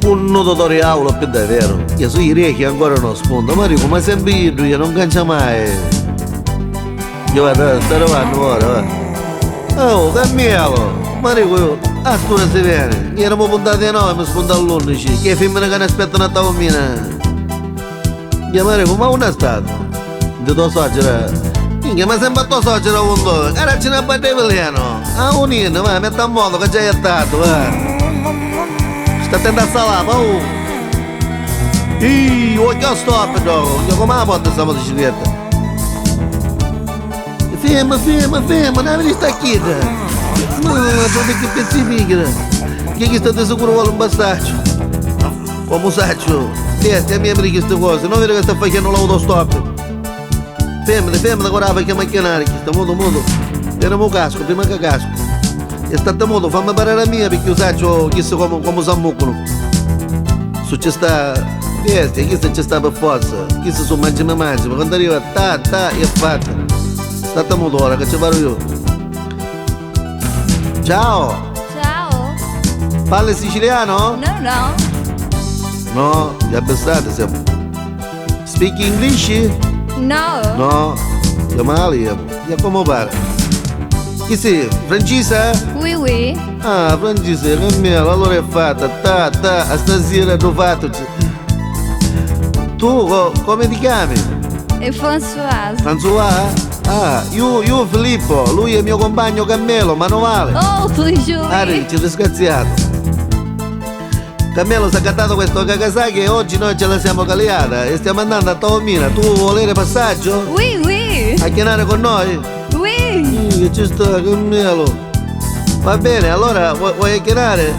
Cunnutu do diavulu pi daveru! Ia su i reci ancora non spunta, ma dicu, ma sempri iddu ia non cancia mai! Ia va, sta arrivannu ora, va. Oh, Carmelu! Ma dicu iu, a st'ura si veni? Ia eramu puntati e novi, mi spunta all'unnici, chi è fimmini ca n'aspettanu a Taormina? Minchia ma dicu, ma unni ha statu? Nti to socera? Minchia ma sempri a to socera cuntu, ca dacci na badda di vilenu! Amunini, va, metti a motu ca già è tardu, va! Sta attenta a sta lapa, uh! Ih, occhiu a stop ddocu, minchia comu 'a porta sta motocicletta? Ferma, ferma, ferma, n'havi di sta chidda! Ma tu chi pezzi di pighira! Chi chista di sicuru voli un passaggiu! Comu sacciu, bestia, a mia mi di chisti cosi, non viri ca sta facennu l'autostop? Fermati, fermati ca ora 'a facemu acchianari chista, mutu, mutu. Tenimu u cascu, prima ca cascu. E statti mutu, fammi parrari a mia picchì u sacciu chissi comu, comu s'ammuccunu. Su ci sta, bestia, chista ci sta pi forza, chissi su mancimi mancimi, quantu arriva ta ta e fatta. Statti mutu ora ca ci parru iu. Ciao! Ciao! Parli siciliano? No, no. No, gli abissati siamo. Speak English? No. No, io male io. Io come pare. Chi sei? Francese? Oui, oui. Ah, francese, che mela, allora è fatta. Ta, ta, a stasera l'ho fatto. Tu co- come ti chiami? E Françoise. François? Ah, io, io Filippo, lui è mio compagno Cammelo, manovale. Oh, bonjour. Arrivederci, disgraziato. Cammelo si è accattato questo Kawasaki e oggi noi ce la siamo caliata e stiamo andando a Taormina. Tu vuoi volere passaggio? Oui, oui. A chiamare con noi? Oui. Sì, che ci sta, Cammelo. Va bene, allora vuoi, vuoi chiamare?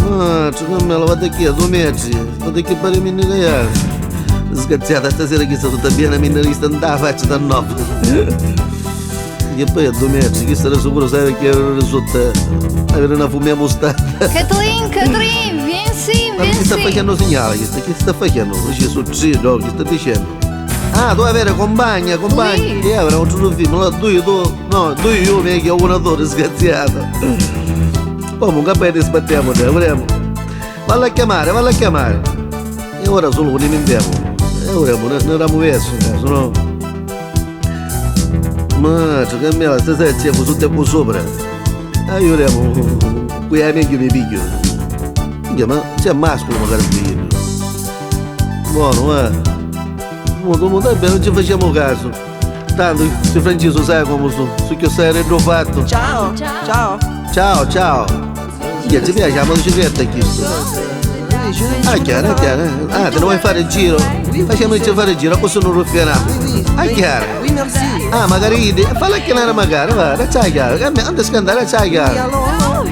No, Cammelo, vado qui a 2 metri. Vado qui per mi negare. Disgraziata, stasera che sta tutta bene, mi ne sta andando faccia da no. E poi a 2 metri, chi sarà sicuro sai che risulta avere una fumia mostata. Catherine, Catherine, vieni sì, Ma chi vieni sta sì. facendo segnale? Chi sta facendo? Ci sono no, chi sta dicendo? Ah, tu avere compagna, compagna. Oui. E avrà un giorno film, allora due tu, no, due io mi che ho una tua disgraziata. Comunque bene sbattiamo, te, vogliamo. Valla a chiamare, valla a chiamare. E ora solo ne mentiamo. E ora ne, ne eravamo verso, caso, no? Ma, cioè, che stasera c'è tutto qua sopra. Ah, io volevo, qui è meglio mi piglio. Minchia, ma c'è mascolo magari qui. Buono, eh. Molto, molto bene, non ci facciamo caso. Tanto, se Francesco sai come su, su che sei reso fatto. Ciao. Ciao. Ciao. Ciao, ciao. Minchia, ci piace la motocicletta chi? Ah, chiaro, è chiaro. Ah, te ne vuoi fare il giro? Facciamoci fare il giro, così non ruffianiamo. Ah, chiaro. Oui, merci. Ah, magari, falla chiamare magari, va, ciao chiaro. Ande scandare, ciao chiaro.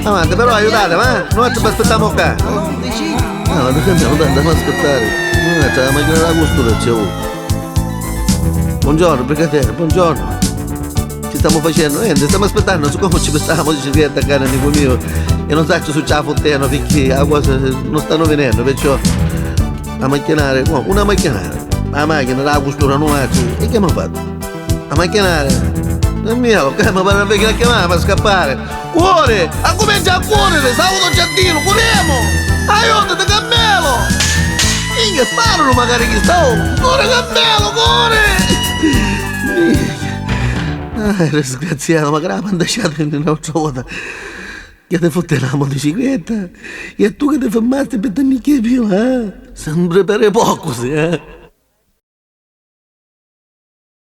Avanti, però aiutate, va? Noi ti aspettiamo qua. No, non abbiamo tanto da aspettare. No, c'è la macchina della costura, c'è uno. Buongiorno, brigadiere, buongiorno. Ci stiamo facendo? Niente, stiamo aspettando, siccome ci stavamo bicicletta, caro amico mio, e non so se c'è la fontana perché la cosa non stanno venendo, perciò la macchinare, una macchinare, la macchina la costura non è, e che mi ha fatto? La macchinare, non mio, che mi pare che la chiamava per scappare. Cuore! A comincia a correre, saluto giardino, corriamo! Aiutati, Cammelo! Minchia, sparano magari chi sta! Oh, corre Cammelo, corre! Ah, disgraziato, ma che la mandasciata in un'altra volta. Che ti fotte la motocicletta? E tu che ti fermasti per tenere che più, eh? Sempre per poco, sì, eh?